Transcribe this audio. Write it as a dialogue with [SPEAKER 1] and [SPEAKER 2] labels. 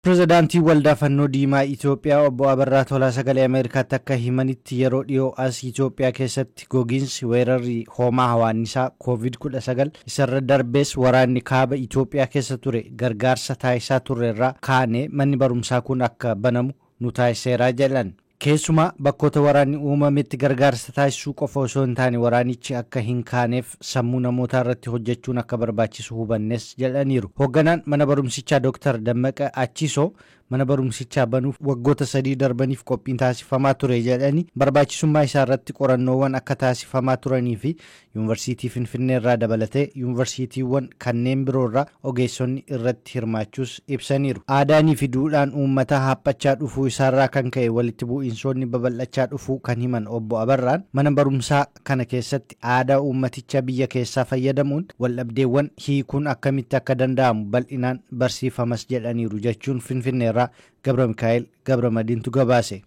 [SPEAKER 1] Pireezidaantii Waldaa Fannoo Diimaa Itoophiyaa Obbo Abarraa Tolaa Sagalee Ameerikaatti akka himanitti, yeroo dhiyoo as Itoophiyaa keessatti gogiinsi, weerarri hoomaa hawaannisaa, Covid-19, isarra darbees waraanni kaaba Itoophiyaa keessa ture gargaarsa taasisaa turre irraa kaane manni barumsaa kun akka banamu nu taasiseeraa jedhan. Keessumaa bakkoota waraanni uumametti gargaarsa taasisuu qofa osoo hin taane, waraanichi akka hin kaaneef sammuu namootaa irratti hojjechuun akka barbaachisu hubannes jedhaniiru. Hoogganaan mana barumsichaa Dr. Dammaqa Achisoo mana barumsichaa banuuf waggoota 3 darbaniif qophiin taasifamaa ture jedhanii, barbaachisummaa isaa irratti qorannoowwan akka taasifamaa turanii fi Yuunivarsiitii Finfinnee irraa dabalatee yuunivarsiitiiwwan kanneen biroo irraa ogeessonni irratti hirmaachuus ibsaniiru. Aadaanii fi duudhaan uummataa haphachaa dhufuu isaarraa kan ka'e walitti bu'iinsoonni babal'achaa dhufuu kan himan Obbo Abarraan, mana barumsaa kana keessatti aadaa uummatichaa biyya keessaa fayyadamuun waldhabdeewwan hiikuun akkamitti akka danda'amu bal'inaan barsiifamas jedhaniiru jechuun Finfinneerraa Gabra Mikaa'el Gabra Madiintu gabaase.